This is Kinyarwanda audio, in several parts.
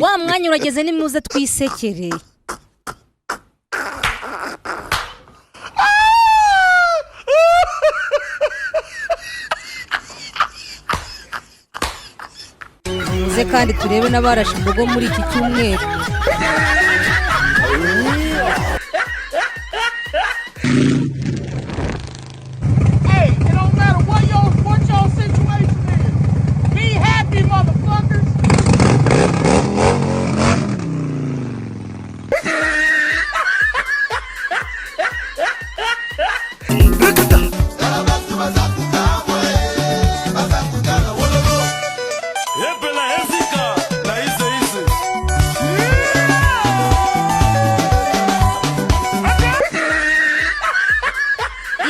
Wa mwanya urageze, nimuze twisekere. Muze kandi turebe n'abarashe imbogo muri iki cyumweru. Hey, it don't matter what your situation is. Be happy, motherfuckers.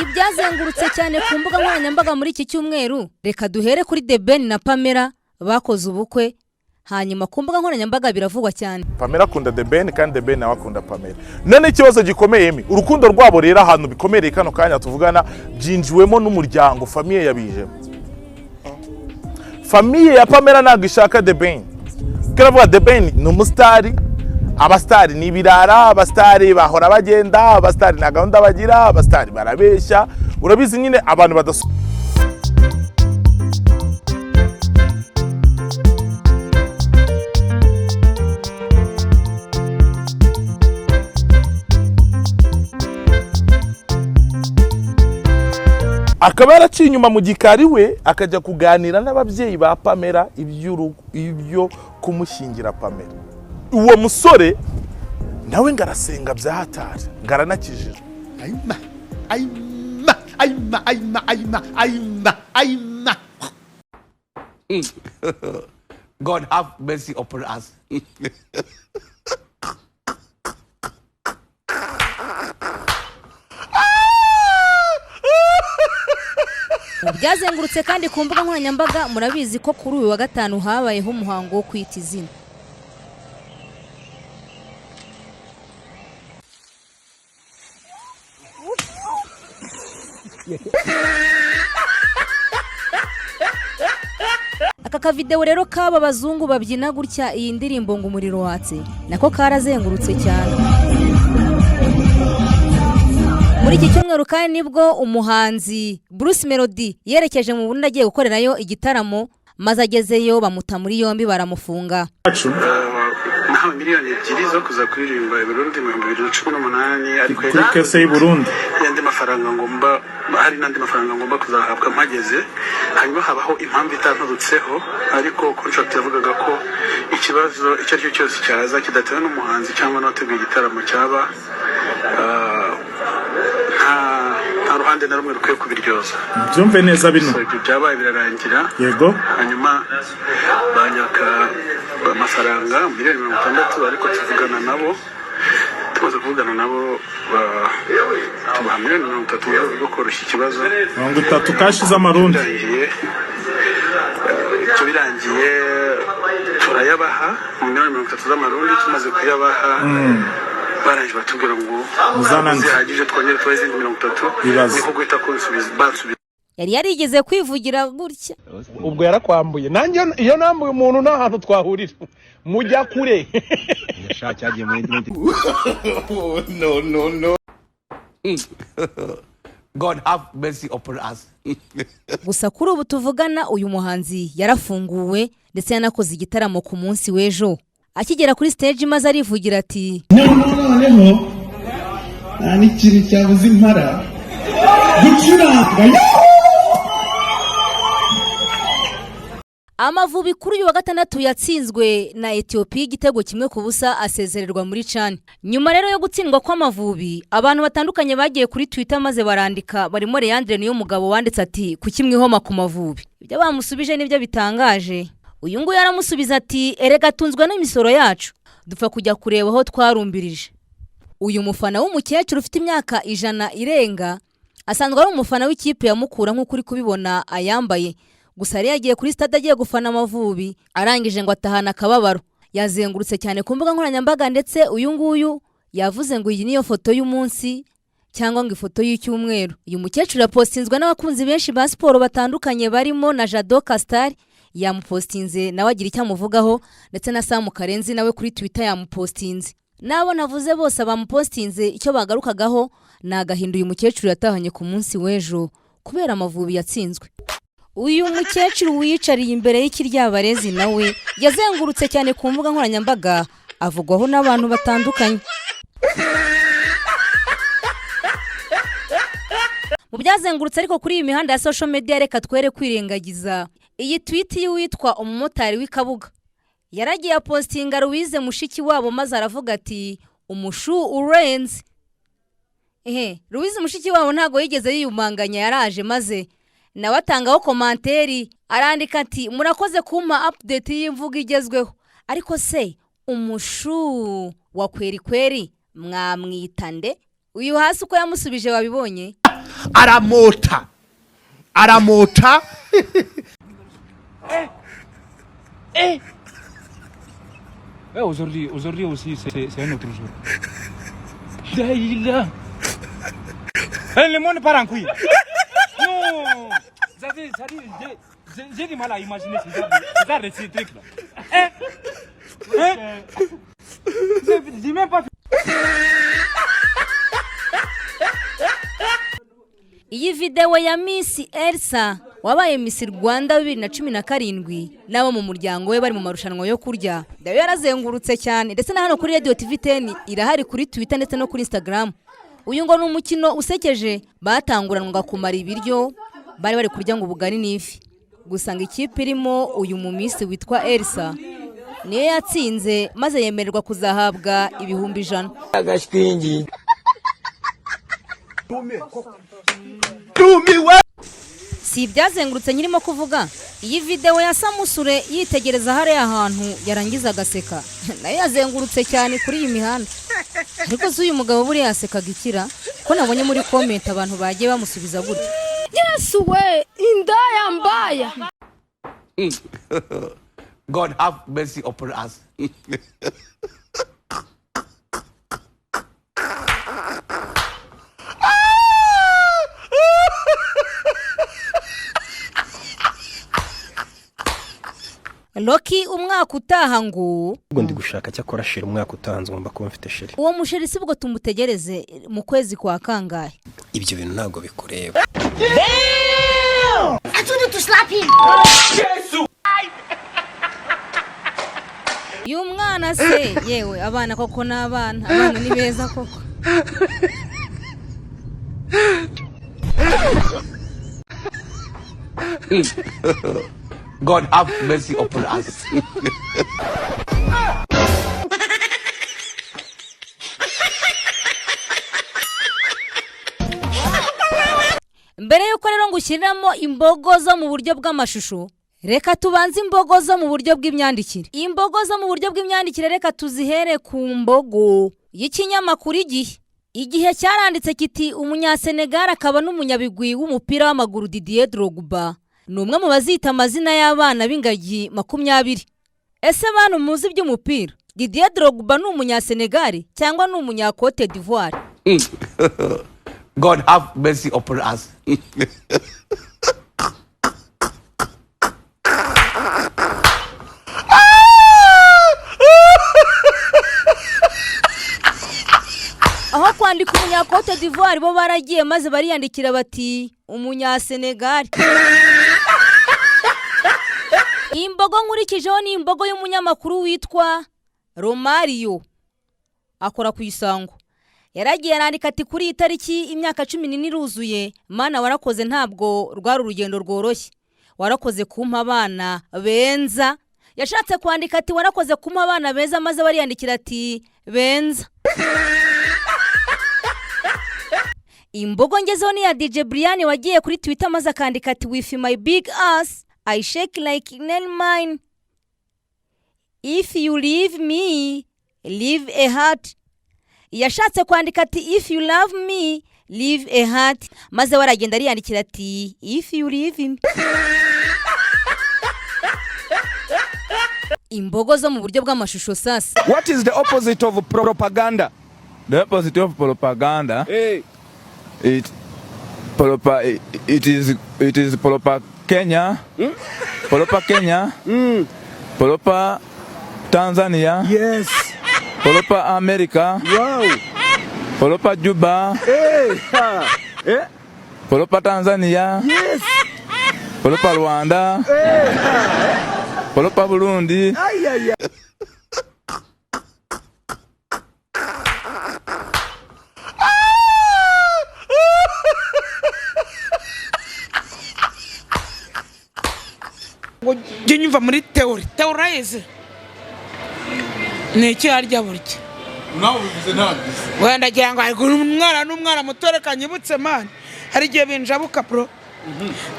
Ibyazengurutse cyane ku mbuga nkoranyambaga muri iki cyumweru, reka duhere kuri The Ben na Pamela bakoze ubukwe, hanyuma ku mbuga nkoranyambaga biravugwa cyane. Pamela akunda The Ben kandi The Ben nawe akunda Pamela. None ikibazo gikomeye mi urukundo rwabo rero, ahantu bikomereye kano kanya tuvugana, byinjiwemo n'umuryango, famille yabijemo. Famille ya Pamela ntabwo ishaka The Ben. Karavuga The Ben ni umusitari, abasitari ni ibirara, abasitari bahora bagenda, abasitari nta gahunda bagira, abasitari barabeshya. Urabizi nyine abantu badasu. Akaba yaraciye inyuma mu gikari we, akajya kuganira n'ababyeyi ba Pamela ibyo kumushyingira Pamela. Uwo musore nawe ngo arasenga bya hatari, ngo aranakijijwe. Aima, aima, aima, aima, aima, aima, aima. God have mercy upon us. Byazengurutse kandi ku mbuga nkoranyambaga, murabizi ko kuri uyu wa gatanu habayeho umuhango wo kwita izina. Aka kavidewo rero k'aba bazungu babyina gutya iyi ndirimbo ngo umuriro watse, nako karazengurutse cyane. Muri iki cyumweru kandi nibwo umuhanzi Bruce Melody yerekeje mu Burundi agiye gukorerayo igitaramo, maze agezeyo bamuta muri yombi baramufunga. Nahawe miliyoni 2 zo kuza kuririmba i Burundi mu 2018, ariko kuri caisse y'u Burundi. Y'andi mafaranga ngomba, hari n'andi mafaranga ngomba kuzahabwa mpageze. Hanyuma habaho impamvu itanturutseho, ariko contract yavugaga ko ikibazo icyo ari cyo cyose cyaza kidatewe n'umuhanzi cyangwa n'uwateguye igitaramo cyaba, nta ruhande na rumwe rukwiye kubiryoza. Byumve neza bino. So ibyo byabaye birarangira. Hanyuma banyaka amafaranga miliyoni 60, ariko tuvugana nabo, tumaze kuvugana nabo tubaha miliyoni 30 mu rwego rwo koroshya ikibazo. 30 cash z'amarundi. Birangiye, ibyo birangiye turayabaha, miliyoni 30 z'amarundi. Tumaze kuyabaha, barangije batubwira ngo Muzanange. zihagije, twongere tubahe izindi 30. Ibaze. Niko guhita kunsubiza, bansubiza. Yari yarigeze kwivugira gutya. Ubwo yarakwambuye, nanjye iyo nambuye umuntu nta hantu twahurira, mujya kure. No, no, no. God have mercy upon us. Gusa kuri ubu tuvugana uyu muhanzi yarafunguwe, ndetse yanakoze igitaramo ku munsi w'ejo. Akigera kuri stage maze arivugira ati: Noneho nta n'ikintu cyabuze impara gucuranga. Amavubi kuri uyu wa gatandatu yatsinzwe na Etiyopiya igitego 1-0, asezererwa muri CHAN. Nyuma rero yo gutsindwa kw'Amavubi, abantu batandukanye bagiye kuri Twitter maze barandika, barimo Leandre niyo mugabo wanditse ati: "Kuki mwihoma ku Mavubi?" Ibyo bamusubije nibyo bitangaje. Uyu nguyu aramusubiza ati: "Erega tunzwe n'imisoro yacu, dupfa kujya kureba aho twarumbirije." Uyu mufana w'umukecuru ufite imyaka 100 irenga asanzwe ari umufana w'ikipe ya Mukura nk'uko uri kubibona ayambaye. Gusa yari yagiye kuri stade agiye gufana Amavubi, arangije ngo atahana akababaro. Yazengurutse cyane ku mbuga nkoranyambaga, ndetse uyu nguyu yavuze ngo iyi niyo foto y'umunsi cyangwa ngo ifoto y'icyumweru. Uyu mukecuru yapostinzwe n'abakunzi benshi ba siporo batandukanye, barimo na Jado Castar. Yamupostinze nawe agira icyo amuvugaho, ndetse na Samu Karenzi nawe kuri Twitter yamupostinze. N'abo navuze bose bamupostinze, icyo bagarukagaho ni agahinda uyu mukecuru yatahanye ku munsi w'ejo kubera Amavubi yatsinzwe. Uyu mukecuru wiyicariye imbere y'ikiryabarezi nawe yazengurutse cyane ku mbuga nkoranyambaga, avugwaho n'abantu batandukanye. Mu byazengurutse ariko kuri iyi mihanda ya social media, reka twere kwirengagiza iyi tweet y'uwitwa umumotari w'Ikabuga. Yaragiye apostinga Louise Mushiki wabo, maze aravuga ati: "Umushu urenze." Ehe, Louise Mushiki wabo ntabwo yigeze yiyumanganya, yaraje maze nawe atangaho commentaire, arandika ati: "Murakoze kumpa update y'imvugo igezweho, ariko se umushu wa kweri kweri mwamwita nde?" Uyu hasi uko yamusubije wabibonye? Aramota, aramota. Ouais, aujourd'hui, aujourd'hui aussi, c'est un autre jour. Daïla. Eh, le monde part en couille. Non. Ça dit, j'ai du mal à imaginer ce genre de ces trucs-là. Hein? Hein? J'ai même pas. Iyi videwo ya Miss Elsa wabaye Miss Rwanda 2017 n'abo mu muryango we bari mu marushanwa yo kurya nayo yarazengurutse cyane, ndetse na hano kuri Radio TV 10 irahari, kuri Twitter ndetse no kuri Instagram. Uyu ngo ni umukino usekeje, batanguranwaga kumara ibiryo bari bari kurya ngo ubugari n'ifi. Gusa ngo ikipe irimo uyu mu Miss witwa Elsa niyo yatsinze, maze yemererwa kuzahabwa 100,000. Agashwingi. Ndumiwe. Si ibyazengurutse nyirimo kuvuga, iyi videwo ya Samusure yitegereza hariya hantu yarangiza agaseka nayo yazengurutse cyane kuri iyi mihanda. Ariko si uyu mugabo buriya yasekaga ikira, ko nabonye muri comment abantu bagiye bamusubiza gutya? Yesu we, indaya mbaya. God have mercy upon us. Rocky, umwaka utaha ngo Ubwo ndi gushaka cyakora chérie, umwaka utaha ngomba kuba mfite chérie. Uwo muchéri si bwo tumutegereze mu kwezi kwa kangahe? Ibyo bintu ntabwo bikureba. I told you to slap him. Uyu mwana se yewe, abana koko ni abana, abana ni beza koko. God have mercy upon us. Mbere y'uko rero ngushyiriramo imbogo zo mu buryo bw'amashusho, reka tubanze imbogo zo mu buryo bw'imyandikire. Imbogo zo mu buryo bw'imyandikire, reka tuzihere ku mbogo y'ikinyamakuru Igihe. Igihe cyaranditse kiti: "Umunyasenegal akaba n'umunyabigwi w'umupira w'amaguru Didier Drogba ni umwe mu bazita amazina y'abana b'ingagi 20." Ese bantu muzi iby'umupira, Didier Drogba ni umunyasenegal cyangwa ni umunyakote d'Ivoire? God have mercy upon us. Aho kwandika umunyakote d'Ivoire, bo baragiye maze bariyandikira bati umunyasenegal. Imbogo nkurikijeho ni imbogo y'umunyamakuru witwa Romario, akora ku Isango. Yaragiye arandika ati: "Kuri iyi tariki imyaka 14 iruzuye. Mana warakoze, ntabwo rwari urugendo rworoshye. Warakoze kumpa abana benza." Yashatse kwandika ati: "Warakoze kumpa abana beza," maze bariyandikira ati benza. Imbogo ngezeho ni iya DJ Brian wagiye kuri Twitter maze akandika ati: "With my big ass I shake like mine. If you leave me, leave a heart." Yashatse kwandika ati: "If you love me, leave a heart," maze waragenda ariyandikira ati if you leave me. Imbogo zo mu buryo bw'amashusho sasa. What is the opposite of propaganda? The opposite of propaganda. Hey. It is propa Kenya. Poropa Kenya. Poropa Tanzania. Yes. Poropa America. Wow. Poropa Juba. Hey. Ha. Eh? Poropa Tanzania. Yes. Poropa Rwanda. Hey. Ha. Poropa Burundi. Ay, ay, ay. Ngo njye nyumva muri teori teorize ni iki harya burya Nawe ubivuze ntabyo. Wenda ndagira ngo ariko umwana n'umwana muto reka nyibutse mani hari igihe binjabuka bro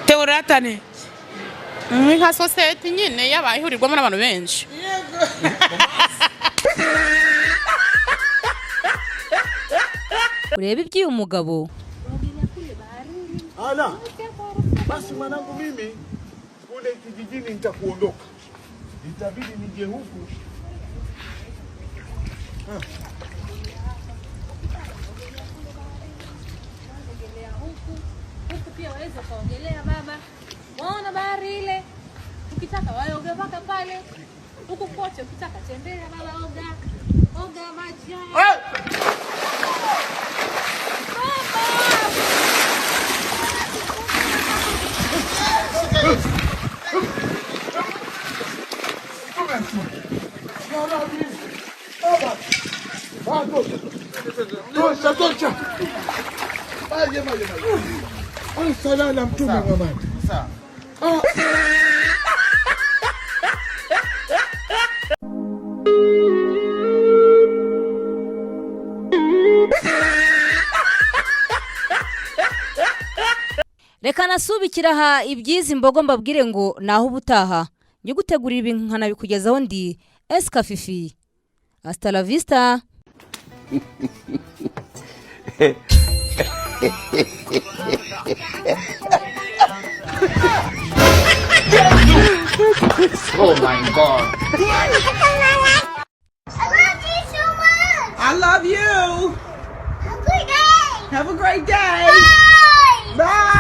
teoratane. Ni nka sosiyete nyine yabaye ihurirwamo n'abantu benshi. Urebe iby'uyu mugabo. Ala. Basi mwanangu, mimi kule kijijini nitakuondoka. Itabidi nije huku. Huku pia waweza ukaogelea baba, waona bahari ile, ukitaka waoga mpaka pale huku kote, ukitaka tembea baba, oga oga maji haya. Tosha, tosha. Maji, maji, maji. Salala mtume wa maji. Sawa. Reka nasubikira aha ibyizi mbogo mbabwire ngo naho ubutaha njye gutegurira ibintu nkanabikugezaho ndi Esika Fifi. Hasta la vista. Oh my God. I love you so much. I love you. Have a great day. Have a great day. Bye. Bye.